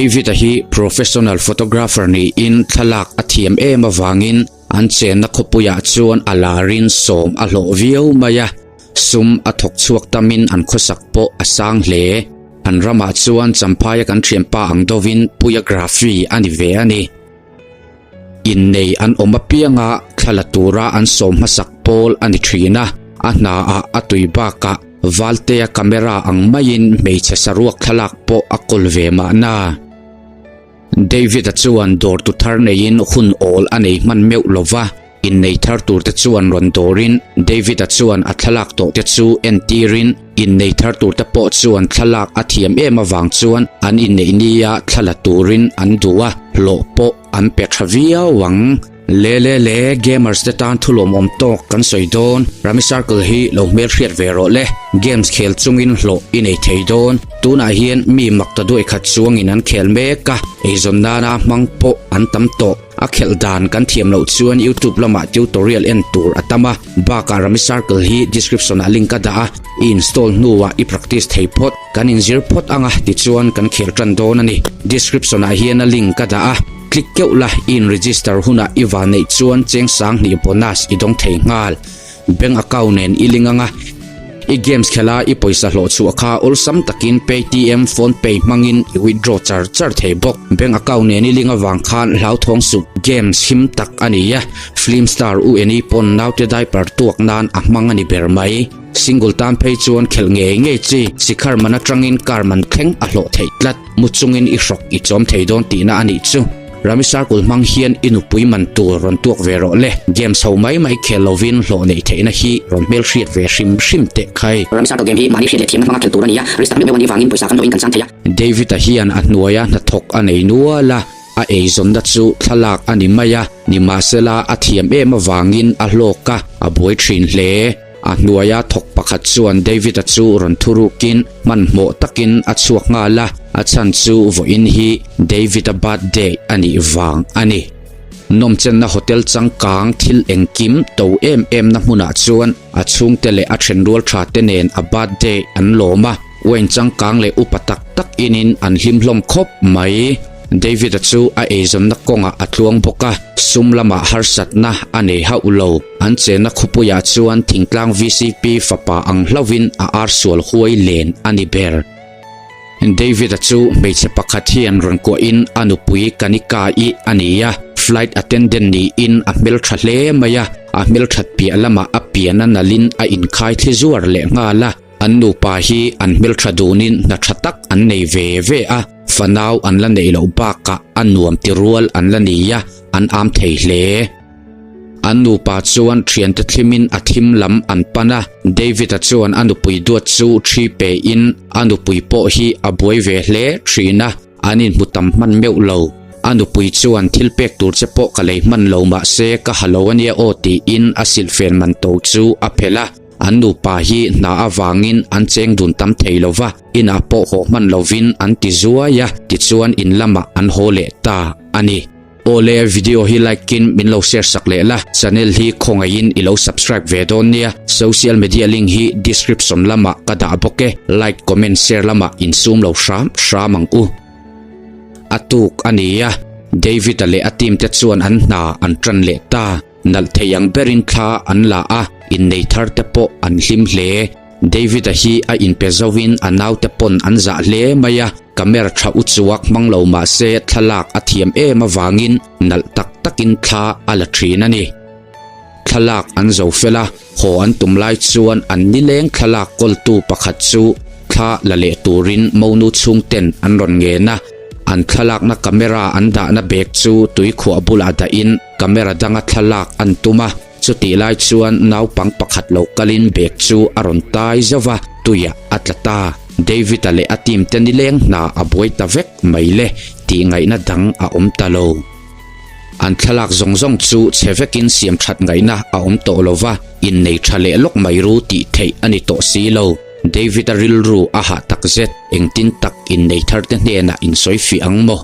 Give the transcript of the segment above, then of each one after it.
David-a hi professional photographer niin thlalak a thiam em avangin an chenna khawpuiah chuan a larin sawm a hlawh viau mai a, sum a thawk chhuak tamin an khawsak pawh a sang hle. An ramah chuan Champhaia kan thianpa ang dovin Puiagraphy a ni ve a ni. Innei an awm apianga thla la tura an sawm hmasak pawl a ni thin a, a hna ah a tui bakah Valtea camera ang maiin hmeichhe saruak thlalak pawh a kawl ve mahna. David-a chuan dawrtu thar neiin hun awl a nei hman meuh lova, innei thar turte chuan rawn dawrin David-a chuan a thlalak tawh te chu entirin Innei thar turte pawh chuan thlalak a thiam em avang chuan an inneih nia thla la turin an duh a, hlawh pawh an pe tha viau ang. Le le le, gamers te tan thulawmawm tawk kan sawi dawn, Rummy Circle hi lo hmelhriat ve rawh le, games khel chungin hlawh i nei thei dawn, tunah hian mi mak ta duai khat chuangin an khel mek a, eizawn nana hmang pawh an tam tawh. A khelh dan kan thiam loh chuan YouTube lamah tutorial en tur a tam a, bakah Rummy Circle hi description ah link a dah a, i install hnuah i practice thei phawt. Kan inzir phawt ang a tichuan kan khel tan dawn a ni. Description ah hian a link a dah a, click keuh la, i in register hunah i van neih chuan cheng sang hnih bonus i dawng thei nghal. Bank account nen i link ang a, i games khelh a i pawisa hlawh chhuah kha awlsam takin Paytm, PhonePe hmangin i withdraw char char thei bawk. Bank account nen i link avang khan hlauthawng suh, games him tak a ni a, film star u eni pawn naute diaper tuak nan a hmang a ni ber mai. Single tan phei chuan khelh ngei ngei chi, sikhar man atangin car man thleng a hlawh theih tlat. Mu chungin i hrawk i chawm thei dawn tihna a nih chu. Rummy Circle hmang hian i nupui man tur rawn tuak ve rawh le. Games ho mai mai khel lovin hlawh neih theihna hi rawn hmelhriat ve hrim hrim teh khai. Rummy Circle game hi mahni hriat leh thiamna hmanga khelh tur a ni a, risk tak meuh meuh a nih vangin pawisa kan hlawhin kan chang thei a. David-a hian a hnuaia hnathawk a nei nual a, a eizawnna chu thlalak a ni mai a, nimahsela a thiam em avangin a hlawk a, a buai thin hle. A hnuaia thawk pakhat chuan David-a chu rawn thurukin hmanhmawh takin a chhuak nghal a, a chhan chu vawiin hi David-a birthday a nih vang a ni. Nawmchenna hotel changkang thil engkim to em em na hmunah chuan a chhungte leh a thenrual tha te nen a birthday an lawm a, wine changkang leh upa tak tak inin an hlim hlawm khawp mai. David-a chu a eizawnna kawngah a tluang bawk a, sum lamah harsatna a nei hauh lo. An chenna khawpuiah chuan thingtlang vcp fapa ang hlauhin a ar sual huai len a ni ber. David-a chu hmeichhe pakhat hian rawn kuahin a nupui Kanika-i a ni a, flight attendant niin a hmeltha hle mai a, a hmelthat piah lamah a pian a nalhin a inkhai thli zuar leh nghal a. An nupa hi an hmeltha dunin hna tha tak an nei ve ve a, fanau an la neih loh bakah a nuam ti rual an la ni a, an am thei hle. An nupa chuan thiante thlimin a thim lam an pan a, David-a chuan a nupui duat chu thi pein a nupui pawh hi a buai ve hle thin a, an inhmu tam hman meuh lo. A nupui chuan thil pek tur che pawh ka lei hman lo mahse ka ha lo ania aw tiin a silhfen man to chu a phelh a. An nupa hi hna avangin an cheng dun tam thei lo va, inah pawh haw hman lovin an ti zuai a, tichuan in lamah an haw leh ta a ni. Awle, video hi like in min lo share sak leh la, channel hi khawngaihin i lo subscribe ve dawn nia, social media link hi description lamah ka dah bawk e, like, comment, share lamah insum lo hram hram ang u. A tuk a ni a, David-a leh a team te chuan an hna an tan leh ta. Nalh thei ang berin thla an la a, innei thar te pawh an hlim hle. David-a hi a inpe zovin a naute pawn an zah hle mai a, camera tha u chuak hmang lo mah se thlalak a thiam em avangin nalh tak takin thla a la thin a ni. Thlalak an zo fel a, haw an tum lai chuan an nileng thlalak kawltu pakhat chu thla la leh turin monu chhungten an rawn ngen a, an thlalakna camera an dahna bag chu tuikhuah bulah dahin Camera danga thlalak an tum a, chutih lai chuan naupang pakhat lo kalin bag chu a rawn tai zauh va, tuiah a tla ta. David-a leh a team te nileng hna a buai ta vek mai le tih ngaihna dang a awm ta lo. An thlalak zawng zawng chu chhe vekin siam that ngaihna a awm tawh lo va, innei tha leh lawk mai ru tih theih a ni tawh si lo. David-a rilru a hah takzet, engtin tak innei thar te hnenah insawi fih ang maw?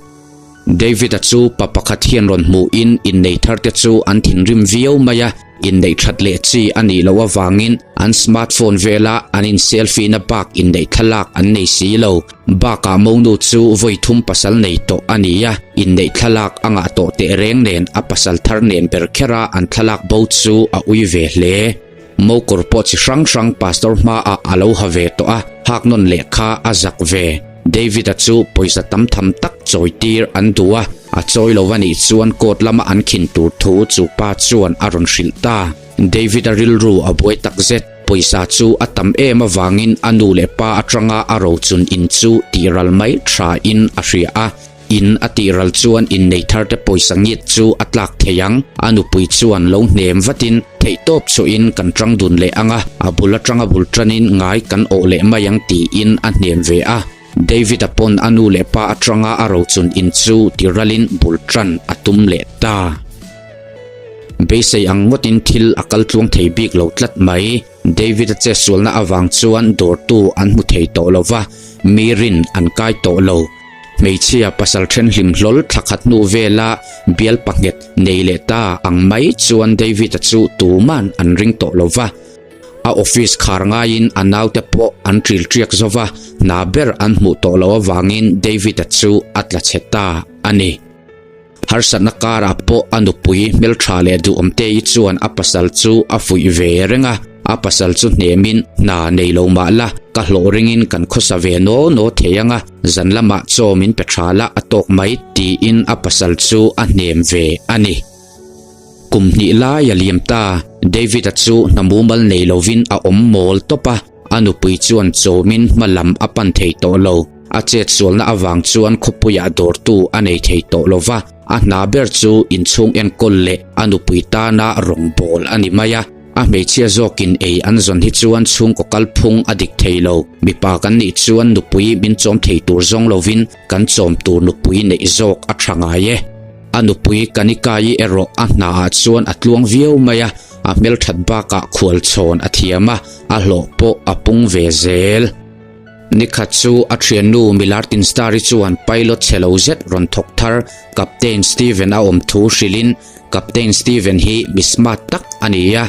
David-a chu pa pakhat hian rawn hmuhin innei thar te chu an thinrim viau mai a. Inneih that leh chi a nih loh avangin an smartphone vela an in selfie na bak inneih thlalak an nei si lo. Bakah monu chu vawi thum pasal nei tawh a ni a, inneih thlalak a ngah tawh tehreng nen a pasal thar nen ber khera an thlalak bo chu a ui ve hle. Mokawr pawh chi hrang hrang pastor hmaah a lo ha ve tawh a, hak nawn leh kha a zak ve. David-a chu pawisa tam tham tak chawi tir an duh a, a chawi lo a nih chuan court lama an khin tur thu chu pa chuan a rawn hrilh ta. David-a rilru a buai tak zet. Pawisa chu a tam em avangin a nu leh pa atanga a rochun in chu tih ral mai tha in a hria a. In a tih ral chuan innei thar te pawisa ngit chu a tlak thei ang. A nupui chuan lo hnem vatin theihtawp chhuahin kan tang dun leh ang a, a bul atanga bul tanin ngai kan awh leh mai ang tiin a hnem ve a. David-a pawn a nu leh pa atanga a rochun in chu ti ralin bul tan a tum leh ta. Beisei ang ngawtin thil a kal tluang thei bik lo tlat mai. David-a chetsualna avang chuan dawrtu an hmu thei tawh lo va, mi rin an kai tawh lo. Hmeichhia pasal then hlim hlawl thla khat hnu vela bial panghet nei leh ta ang mai chuan David-a chu tuman an ring tawh lo va. A office khar ngaiin a naute pawh an ṭil ṭiak zo va, hna ber an hmuh tawh loh avangin David-a chu a tla chhe ta a ni. Harsatna karah pawh a nupui hmeltha leh duhawmte-i chuan a pasal chu a fuih ve reng a, a pasal chu hnemin hna nei lo mah la, ka hlawh ringin kan khawsa ve naw naw thei ang a, zan lamah chaw min pe tha la a tawk mai tiin a pasal chu a hnem ve a ni. Kum hnih lai a liam ta, David-a chu hna mumal nei lovin a awm mawl tawp a, A nupui chuan chawmin hma lam a pan thei tawh lo. A chetsualna avang chuan khawpuiah dawrtu a nei thei tawh lo va, a hna ber chu inchhung enkawl leh a nupui tana rawngbâwl a ni mai a. A hmeichhia zawkin ei an zawn hi chuan chhungkaw kalphung a dik thei lo. Mipa kan nih chuan nupui min chawm thei tur zawng lovin kan chawm tur nupui neih zawk a tha ngai e. A nupui Kanika-i erawh a hnaah chuan a tluang viau mai a, a hmelthat bakah khualchhawn a thiam a, a hlawh pawh a pung ve zel. Nikhat chu a thiannu Milartin Star-i chuan pilot chhe lo zet rawn thawk thar Captain Steven a awm thu hrilhin Captain Steven hi mi smart tak a ni a,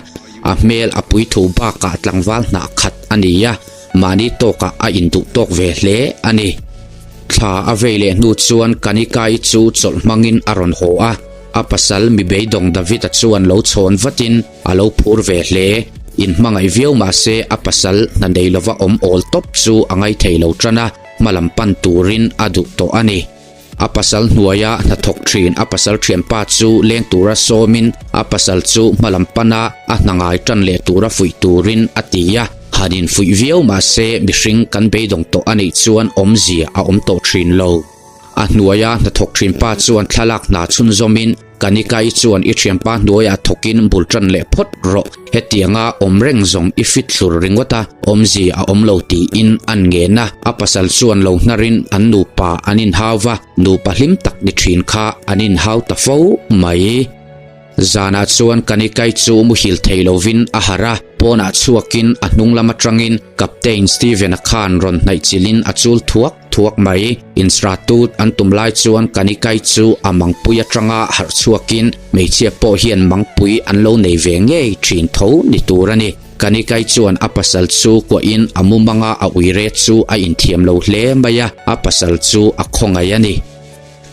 a hmel a puithu bakah tlangval hnah khat a ni a, mahni tawkah a induh tawk ve hle a ni. Thla a vei leh hnu chuan Kanika-i chu chawlh hmangin a rawn haw a, a pasal mi beidawng David-a chuan lo chhawn vatin a lo phur ve hle. Inhmangaih viau mah se a pasal hna nei lova awm awl tawp chu a ngaithei lo tan a, hmalam pan turin a duh tawh a ni. A pasal hnuaia hnathawk thin a pasal thianpa chu leng tura sawmin a pasal chu hmalam pana a hna ngai tan leh tura fuih turin a ti a. Han infuih viau mah se mihring kan beidawng tawh a nih chuan awmzia a awm tawh thin lo. A hnuaia hnathawk thinpa chuan thlalak hna chhunzawmin Kanika-i chuan i thianpa hnuaiah thawkin bul tan leh phawt rawh, hetianga awm reng zawng i fit thlur ringawt a, awmzia a awm lo tiin an ngen a, a pasal chuan lo hnarin an nupa an inhau va, nupa hlim tak ni thin kha an inhau ta fo mai. Zanah chuan Kanika-i chu muhil thei lovin a harh a, pawnah chhuakin a hnung lam atangin Captain Steven-a khan rawn hnaih chilhin a chul thuak thuak mai. Instratut an tum lai chuan Kanikai chu a mangpui atanga harh chhuakin hmeichhia pawh hian mangpui an lo nei ve ngei thin tho ni tur a ni. Kanikai chuan a pasal chu kuahin a mumanga a uire chu a inthiam lo hle mai a, a pasal chu a khawngaih a ni.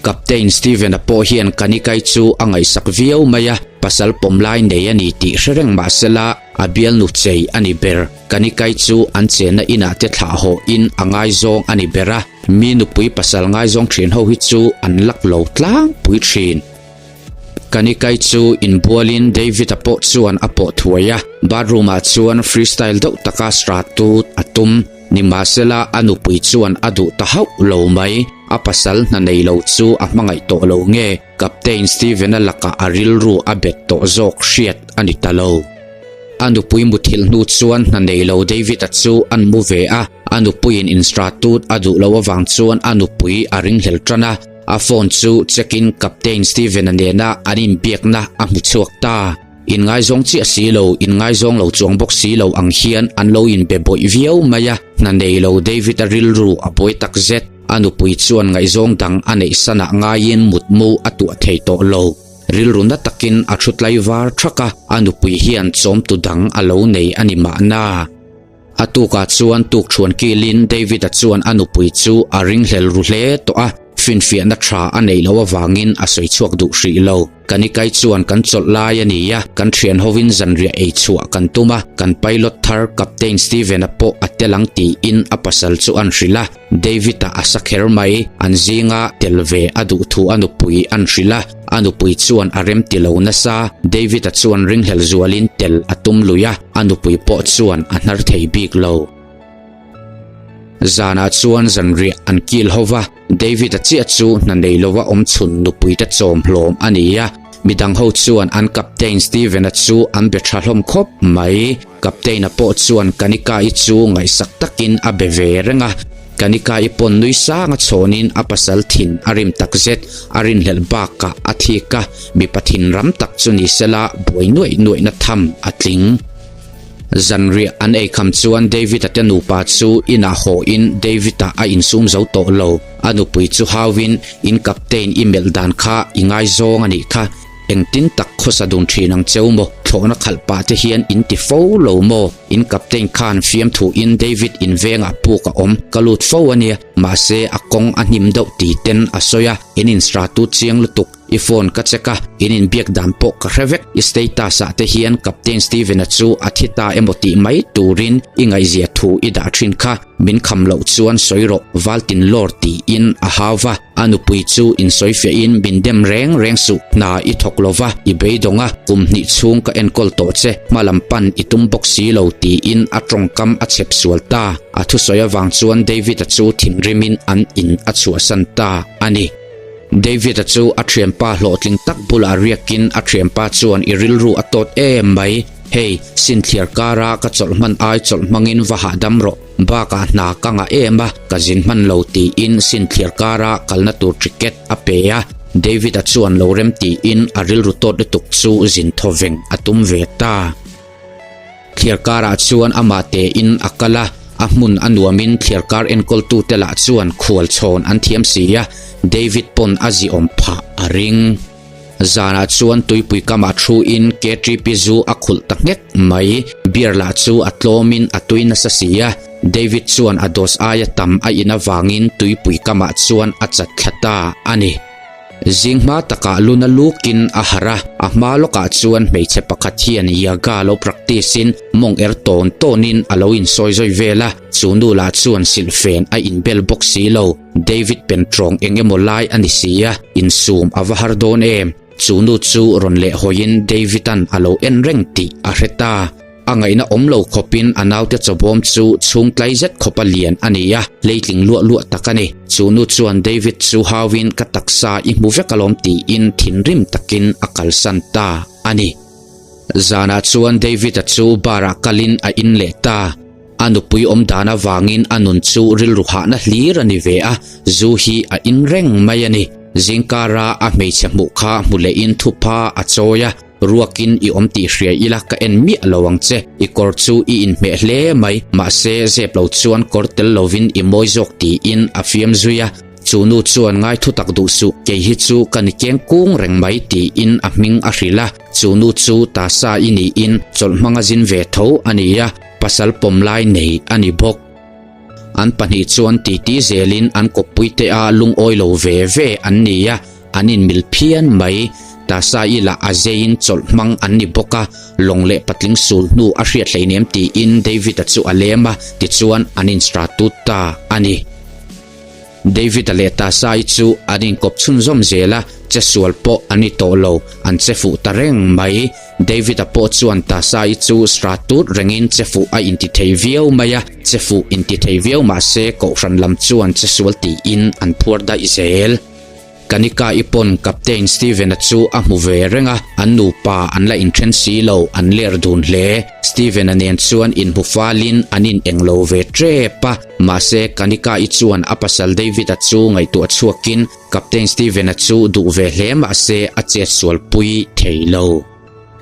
Captain Steven-a pawh hian Kanikai chu a ngaihsak viau mai a, pasal pawm lai nei a ni tih hre reng mah sela a bialnu chei a ni ber. Kanikai chu an chenna inah te thlah haw in a ngaizawng a ni ber a, mi nupui pasal ngaizawng thin ho hi chu an lak lo tlangpui thin. Kanikai chu inbualin David-a pawh chuan a pawh thuai a, bathroom ah chuan freestyle deuh taka sra tut a tum. Nimahsela a nupui chuan a duh ta hauh lo mai, a pasal hna nei lo chu a hmangaih tawh lo nge Captain Steven-a lakah a rilru a bet tawh zawk hriat a ni ta lo. A nupui muthilh hnu chuan hna nei lo David-a chu an mu ve a, a nupuiin instratut a duh loh avang chuan a nupui a ringhlel tan a, a phone chu check-in Captain Steven-a nena an inbiakna a hmu chhuak ta. Inngaizawng chiah si lo, inngaizawng lo chuang bawk si lo ang hian an lo inbe bawih viau mai a, hna nei lo David-a rilru a buai tak zet. A nupui chuan ngaihzawng dang a neih sanah ngaiin mutmu a tuah thei tawh lo. Rilru na takin a thu tlaivar thak a, a nupui hian chawmtu dang a lo nei a ni mahna. A tukah chuan tukṭhuan kilin David-a chuan a nupui chu a ringhlel ru hle tawh a, finfiahna tha a neih loh avangin a sawi chhuak duh hrih lo. Kanikai chuan kan chawlh lai a ni a, kan thian hovin zanriah ei chhuah kan tum a, kan pilot thar Captain Steven-a pawh a tel ang tiin a pasal chu an hrilh a. David-a a sa kher mai, an zinga tel ve a duh thu a nupui an hrilh a, a nupui chuan a rem ti lo nasa. David-a chuan ringhlel zualin tel a tum lui a, a nupui pawh chuan a hnar thei bik lo. Zanah chuan zanriah an kil ho va, David-a chiah chu hna nei lova awm chhun nupuite chawm hlawm a ni a, midang ho chuan an captain Steven-a chu an be tha hlawm khawp mai. Captain-a pawh chuan Kanika-i chu ngaihsak takin a be ve reng a, Kanika-i pawn nui sanga chhawnin a pasal thin a rim takzet, a rinhlelh bakah a thik a, mipa thin ram tak chu ni sela buai nuaih nuaihna tham a tling. Zanriah an eikham chuan David-a te nupa chu inah hawhin David-a a insum zo tawh lo. A nupui chu hauin, In captain i melh dan kha i ngaizawng a nih kha. Engtin tak khawsa dun thin ang cheu maw? Thlawhna khalh pah te hian in ti fo lo maw? In captain khan fiamthuin David in vengah puk a awm, ka lut fo a nia, mahse a kawng a hnim deuh ti ten a sawi a, in instratut chiang lutuk. I phone ka check a, in inbiak dan pawh ka hre vek. I status ah te hian Captain Steven-a chu a thi ta emaw tih mai turin i ngaihzia thu i dah thin kha. Min kham loh chuan sawi rawh, Valtin Lord tiin a hau va. A nupui chu insawifiahin min dem reng reng suh. Hna i thawk lo va, i beidawng a, kum hnih chhung ka enkawl tawh che, hma lam pan i tum bawk si lo tiin a tawngkam a chhep sual ta. A thusawi avang chuan David-a chu thinrimin an in a chhuahsan ta a ni. David-a chu a thianpa hlawhtling tak bulah riakin a thianpa chuan i rilru a tawt em mai, hei, sinthliar kara ka chawlh hman ai chawlh hmangin va hahdam rawh, bakah hna ka ngah em a, ka zin hman lo tiin sinthliar kara kalna tur ticket a pe a. David-a chuan lo rem tiin a rilru tawt lutuk chu zin thawveng a tum ve ta. Thliar karah chuan amah tein a kal a, a hmun a nuamin thliar kar enkawltute lah chuan khual chhawn an thiam si a, David pawn a ziawm phah a ring. Zanah chuan tuipui kamah thuin KTP zu a khulh ta nghek mai, beer lah chu a tlawmin a tui nasa si a, David chuan a dose aia tam a in avangin tuipui kamah chuan a chat thla ta a ni. Zing hma takah luna lukin a harh a, a hma lawkah chuan hmeichhe pakhat hian yoga lo practice in mawng er tawn tawnin a lo insawi zawi vel a, chu nu lah chuan silhfen a inbel bawk si lo, David Pentrawng eng emaw lai a ni si a, insum a va har dawn em? Chu nu chu rawn lehhawiin David-a'n a lo en reng tih a hre ta. A ngaihna awm lo khawpin a naute chawbawm chu chhung tlai zet khawpa lian a ni a, hleitling luah luah tak a ni. Chu nu chuan David chu hauin ka taksa i hmu vek alawm tiin thinrim takin a kalsan ta a ni. Zanah chuan David-a chu bar-ah kalin a in leh ta. A nupui awm dan avangin a nun chu rilru hahna hlir a ni ve a, zu hi a in reng mai a ni. Zingkara a hmeichhe hmuh kha hmu lehin thupha a chawi a. Ruakin i awm tih hria ila ka en miah lo ang che, i kawr chu i inhmeh hle mai, mahse zep lo chuan kawr tel lovin i mawi zawk tiin a fiam zui a, chu nu chuan ngai thu tak duh suh, kei hi chu ka ni keng kung reng mai tiin a hming a hrilh a, chu nu chu tasa i niin chawlh hmanga zin ve tho a ni a, pasal pawm lai nei a ni bawk. An pahnih chuan titi zelin an kawppui te a lungawi lo ve ve an ni a, an inmil phian mai. Tasa-i lah a zeiin chawlh hmang an ni bawk a, lawng leh patling sul hnu a hriat hleinem tiin David-a chu a lem a, tichuan an instratut ta a ni. David-a leh Tasa-i chu an inkawp chhunzawm zel a, che sual pawh an ni tawh lo, an che fuh ta reng mai. David-a pawh chuan Tasa-i chu stratut rengin che fuh a inti thei viau mai a, che fuh inti thei viau mah se kohhran lam chuan che sual tiin an phuar daih zel. Kanika-i pawn Captain Steven-a chu a hmu ve reng a, an nupa an la inthen si lo, an ler dun hle. Steven-a nen chuan inhmu falin an in eng lo ve tep a, mahse Kanika-i chuan a pasal David-a chu ngaihtuah chhuakin Captain Steven-a chu duh ve hle mahse a chetsualpui thei lo.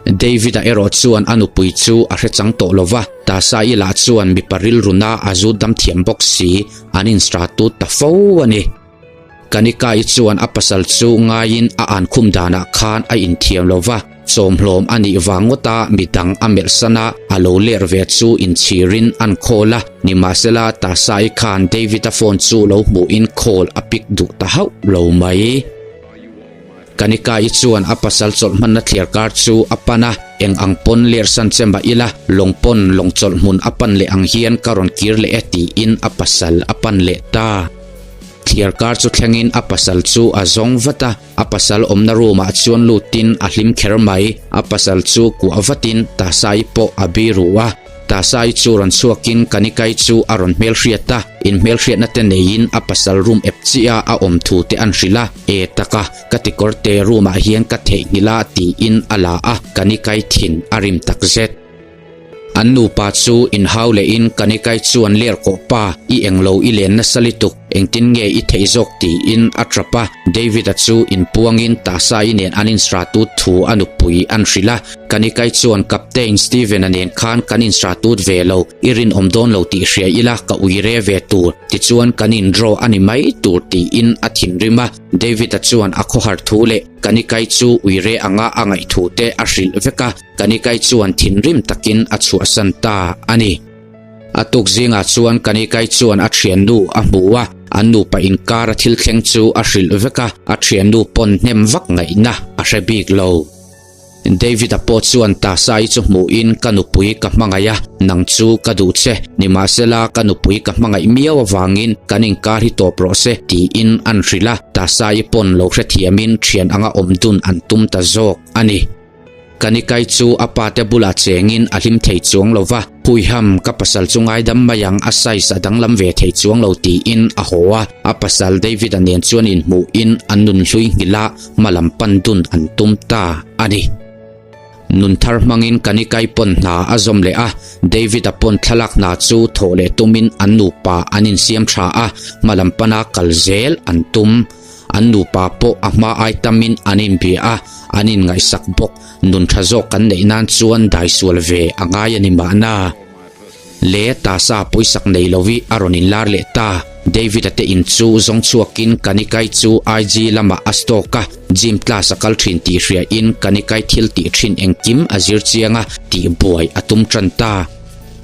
David-a erawh chuan a nupui chu a hre chang tawh lo va, Tasa-i lah chuan mipa rilruna a zut dam thiam bawk si, an instratut ta fo a ni. Kanika-i chuan a pasal chu ngaiin a ankhum danah khan a inthiam lo va, chawmhlawm a nih vang ngawta midang a melh san a, a lo ler ve chu inchhirin an call a, nimahsela Tasa-i khan David-a phone chu lo hmuhin call a pick duh ta hauh lo mai. Kanika-i chuan a pasal chawlh hmanna thliar kar chu a pan a, Eng ang pawn ler san che mah ila, lawng pawn lawng chawlh hmun a pan leh ang hian ka rawn kir leh e tiin a pasal a pan leh ta. Thliar kar chu thlengin a pasal chu a zawng vat a, a pasal awmna room ah chuan lutin a hlim kher mai, a pasal chu kuah vatin Tasai pawh a biru a. Tasai chu rawn chhuakin Kanikai chu a rawn hmelhriat a, inhmelhriatna te neiin a pasal room ep chiah a awm thu te an hrilh a, E taka, ka tikawr te room ah hian ka theihnghilh a tiin a la a, Kanikai thin a rim takzet. An nupa chu inhau lehin Kanikai chuan ler kawh pa, i englo i len nasa lituk, engtin nge i theih zawk tiin a tap a, David-a chu inpuangin Tasai nen an insratut thu a nupui an hrilh a, Kanikai chuan Captain Steven-a nen khan kan insratut ve lo, i rinawm dawn lo tih hria ila ka uire ve tur, tichuan kan indraw a ni mai tur tiin a thinrim a, David-a chuan a khawhar thu leh Kanikai chu uire anga a ngaih thu te a hrilh vek a. Kanikai chuan thinrim takin a chhuahsan ta a ni. A tuk zingah chuan Kanikai chuan a thiannu a hmu a, an nupa inkar a thil thleng chu a hrilh vek a, a thiannu pawn hnem vak ngaihna a hre bik lo. David-a pawh chuan Tasai chu hmuhin ka nupui ka hmangaih a, nang chu ka duh che, nimahsela ka nupui ka hmangaih miau avangin kan inkar hi tawp rawh se tiin an hrilh a, Tasai pawn lo hrethiamin thian anga awm dun an tum ta zawk a ni. Kanikai chu a pate bulah chengin a hlim thei chuang lo va, Huiham, ka pasal chu ngaidam mai ang, a size a danglam ve thei chuang lo tiin a haw a, a pasal David-a nen chuan inhmuhin an nunhlui nghilh a, hmalam pan dun an tum ta a ni. Nun thar hmangin Kanikai pawn hna a zawm leh a, David-a pawn thlalak hna chu thawh leh tumin an nupa an insiam tha a, hmalam pana kal zel an tum. An nupa pawh a hma ai tamin an inbia a, an inngaihsak bawk. Nun tha zawk kan neih nan chuan daisual ve a ngai a ni mahna. Le Tasa pawisak nei lovi a rawn inlar leh ta. David-a te in chu zawng chhuakin Kanikai chu IG lamah a stalk a, gym class a kal thin tih hriain Kanikai thil tih thin engkim a zir chiang a, tihbuai a tum tan ta.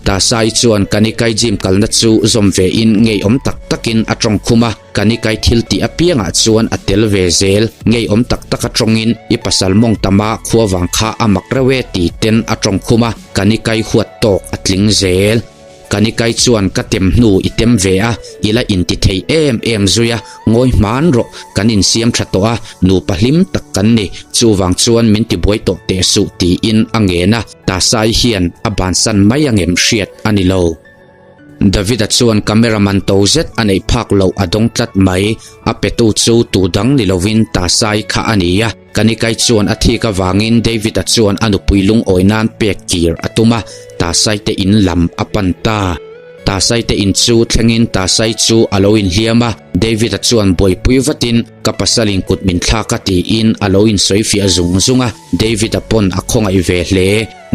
Tasai chuan Kanikai gym kalna chu zawm vein ngeiawm tak takin a tawng khum a. Kanikai thil tih apiangah chuan a tel ve zel, ngeiawm tak taka tawngin i pasal mawng tama khua vang kha a mak reuh e ti ten a tawng khum a, Kanikai huat tawk a tling zel. Kanikai chuan ka tem hnu i tem ve a, i la inti thei em em zui a, ngawi hman rawh, kan insiam tha tawh a, nupa hlim tak kan ni, chuvang chuan min tibuai tawh teh suh tiin a ngen a, Tasai hian a bansan mai angem hriat a ni lo. Davida chuan camera man to zet a neih phak loh a dawng tlat mai. A petu chu tu dang ni lovin Tasai kha a ni a. Kanikai chuan a thik avangin David-a chuan a nupui lungawi nan pek kir a tum a, Tasai te in lam a pan ta. Tasai te in chu thlengin Tasai chu a lo inhliam a, David-a chuan buaipui vatin ka pasalin kut min thlak a tiin a lo insawifiah zung zung a, David-a pawn a khawngaih ve hle.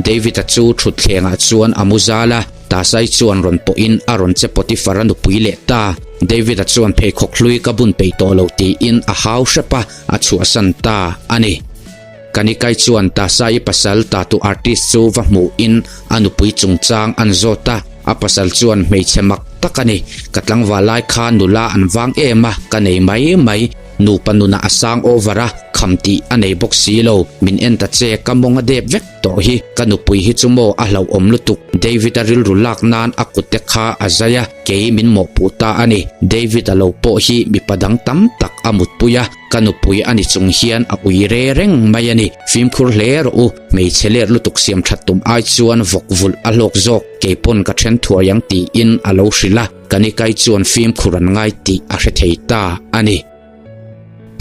David-a chu thutthlengah chuan a mu zal a. Tasai chuan rawn pawhin a rawn che Potiphar-a nupui leh ta. David-a chuan pheikhawk hlui ka bun peih tawh lo tiin a hau hrep a, a chhuahsan ta a ni. Kanikai chuan Tasai pasal tatu artist chu va hmuhin a nupui chungchang an zawt a, a pasal chuan hmeichhe mak tak a ni, ka tlangval lai kha nula an vang em a, ka nei mai mai. Nupa nunah a sang over a, kham tih a nei bawk si lo, min en ta che ka mawng a dep vek tawh hi, ka nupui hi chu maw a hlauhawm lutuk, David-a rilru lak nan a kut te kha a zai a, kei min mawhpuh ta a ni, David-a lo pawh hi mipa dang tam tak a mutpui a, ka nupui a ni chung hian a ui re reng mai a ni, fimkhur hle rawh u, hmeichhe let lutuk siam that tum ai chuan vawk vulh a hlawk zawk, kei pawn ka then thuai ang tiin a lo hrilh a. Kanikai chuan fimkhur an ngai tih a hre thei ta a ni.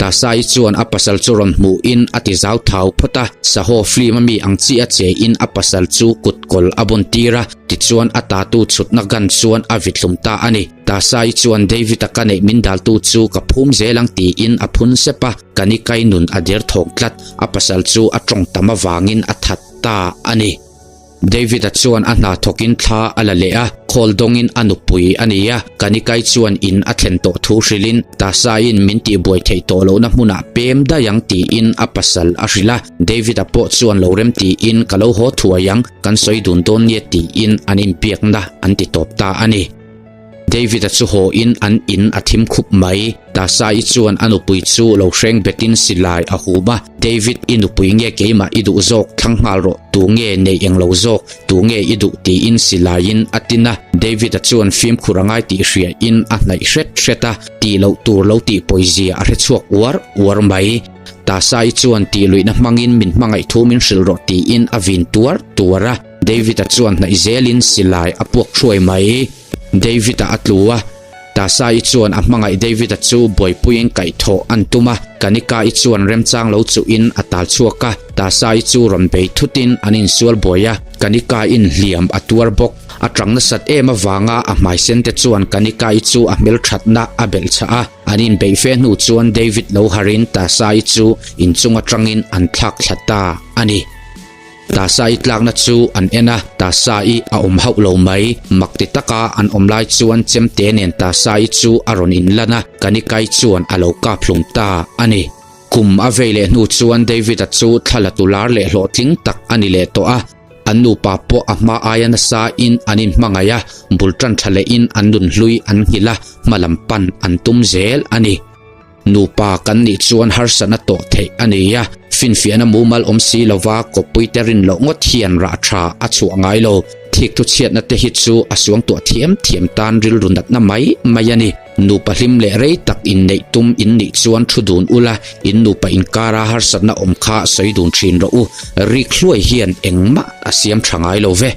Tasai chuan a pasal chu rawn hmuhin a ti zau thau phawt a, Sahaw film a mi ang chiah a chein a pasal chu kut kawl a bun tir a, tichuan a tatu chhutna gun chuan a vithlum ta a ni. Tasai chuan David-a ka neih min daltu chu ka phum zel ang tiin a phun sep a, Kanikai nun a der thawk tlat, a pasal chu a tawng tam avangin a that ta a ni. David-a chuan a hna thawkin thla a la leh a. Call dawngin a nupui a ni a, Kanikai chuan in a thlen tawh thu hrilhin Tasaiin min tihbuai theih tawh lohna hmunah pem daih ang tiin a pasal a hrilh a, David-a pawh chuan lo rem tiin ka lo haw thuai ang, kan sawi dun dawn nia tiin an inbiakna an ti tawp ta a ni. David-a chu haw in an in a thim khup mai. Tasa-i chuan a nupui chu lo hreng betin silai a hum a, David, i nupui nge keimah i duh zawk thlang nghal rawh, tu nge nei eng lo zawk, tu nge i duh tiin silaiin a tin a. David-a chuan fimkhur a ngai tih hria in a hnaih hret hret a, tih loh tur lo tih pawizia a hre chhuak uar uar mai. Tasa-i chuan tih luihna hmangin min hmangaih thu min hrilh rawh tiin a vin tuar tuar a. David-a chuan hnaih zelin silai a puak thuai mai. David-a a tlu a, Tasa-i chuan a hmangaih David-a chu buaipuiin kaihthawh an tum a, Kanika-i chuan remchang lo chuhin a tal chhuak a, Tasa-i chu rawn bei thutin an insual buai a, Kanika-in hliam a tuar bawk. A tang nasat em avanga a hmai sen te chuan Kanika-i chu a hmelthatna a belh chhah a, an inbeih fe hnu chuan David lo harin Tasa-i chu inchung atangin an thlak thla ta a ni. Tasa-i tlakna chu an en a, Tasa-i a awm hauh lo mai. Mak ti taka an awm lai chuan chemte nen Tasa-i chu a rawn inlan a, Kanikai chuan a lo kap hlum ta a ni. Kum a vei leh hnu chuan David-a chu thla la tu lar leh hlawhtling tak a ni leh tawh a, an nupa pawh a hma aia nasa in an inhmangaih a, bul tan tha lehin an nunhlui an nghilh a, hmalam pan an tum zel a ni. Nupa kan nih chuan harsatna tawh theih a ni a, finfiahna mumal awm si lova kawppuite rin loh ngawt hian rah tha a chhuah ngai lo. Thik thu chhiatna te hi chu a suangtuah thiam thiam tan rilru natna mai mai a ni. Nupa hlim leh rei tak inneih tum in nih chuan thu dun ula, in nupa inkara harsatna awm kha sawi dun thin rawh u. Rik hluai hian engmah a siam tha ngai lo ve.